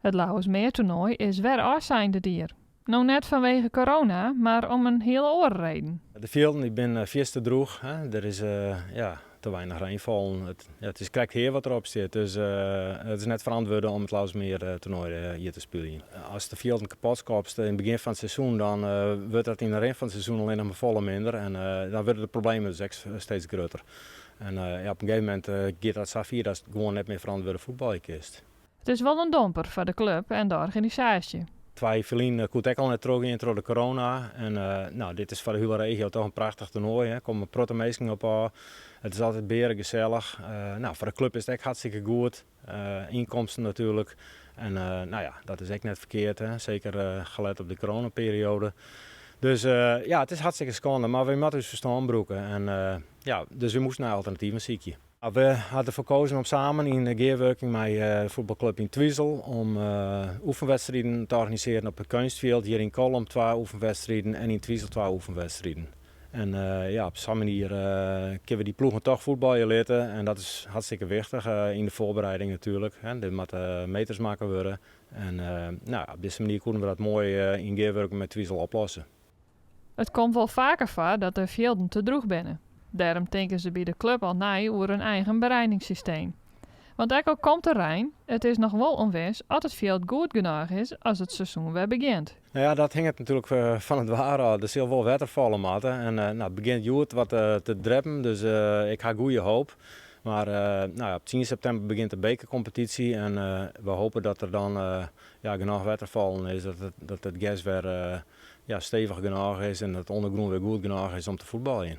It Lauwersmeertoernoai is wer ôfsein dit jier. No net fanwege corona, mar om in hiele oare reden. De fjilden dy binne fierste drûch. Hè. Der is ja, te weinich rein fallen. Ja, it is krekt hea wat derop stiet. Dus it is net ferantwurde om it Lauwersmeer toernoai hjir te spyljen. Ast de fjilden kapot skopst yn it begjin fan it seizoen, dan wurdt dat yn de rin fan it seizoen allinnich mar folle minder. En dan wurde de problemen dus ek steeds grutter. En ja, op in gegeven momint giet dat sa fier datst gewoan net mear ferantwurde fuotbalje kinst. It is wol in domper foar de klup en de organisaasje. 2 jier ferlyn koe it ek al net trochgean troch de corona. En no, dit is foar de hiele regio toch in prachtich toernoai. Hè. Komme in protte minsken op ôf. It is altyd bearegesellich. No, foar de klup is it ek hartstikke goed. Ynkomsten natuerlik. En no ja, dat is ek net ferkeard. Hè. Seker gelet op de coronaperiode. Dus ja, it is hartstikke skande, mar wy moatte ús ferstân brûke. En ja, dus wy moasten nei alternativen sykje. We ha derfoar kozen om samen yn gearwurking mei de fuotbalklup yn Twizel om oefenwedstriden te organisearjen op it keunstfjild. Hjir yn Kollum twa oefenwedstriden en yn Twizel twa oefenwedstriden. En ja, op sa'n manier kinne we dy ploegen toch fuotbalje litte en dat is hartstikke wichtich yn de foarbereiding natuerlik. Der moatte meters makke wurde en no, op dizze manier koene we dat moai yn gearwurking mei Twizel oplosse. It komt wol faker foar dat de fjilden te drûch binne. Dêrom tinke se by de klup al nei oer in eigen bereiningssysteem. Want ek al komt der rein, it is noch wol ûnwis oft it fjild goed genôch is as it seizoen wer begjint. No ja, dat hinget natuerlik fan it waar ôf. Der sil wol wetter falle moatte. En no, it begjint hjoed wat te dreppen, dus ik ha goede hoop. Mar no ja, op 10 septimber begjint de bekerkompetysje en we hoopje dat der dan ja, genôch wetter fallen is, dat it gers wer ja, stevich genôch is en dat de ûndergrûn wer goed genôch is om te fuotbaljen.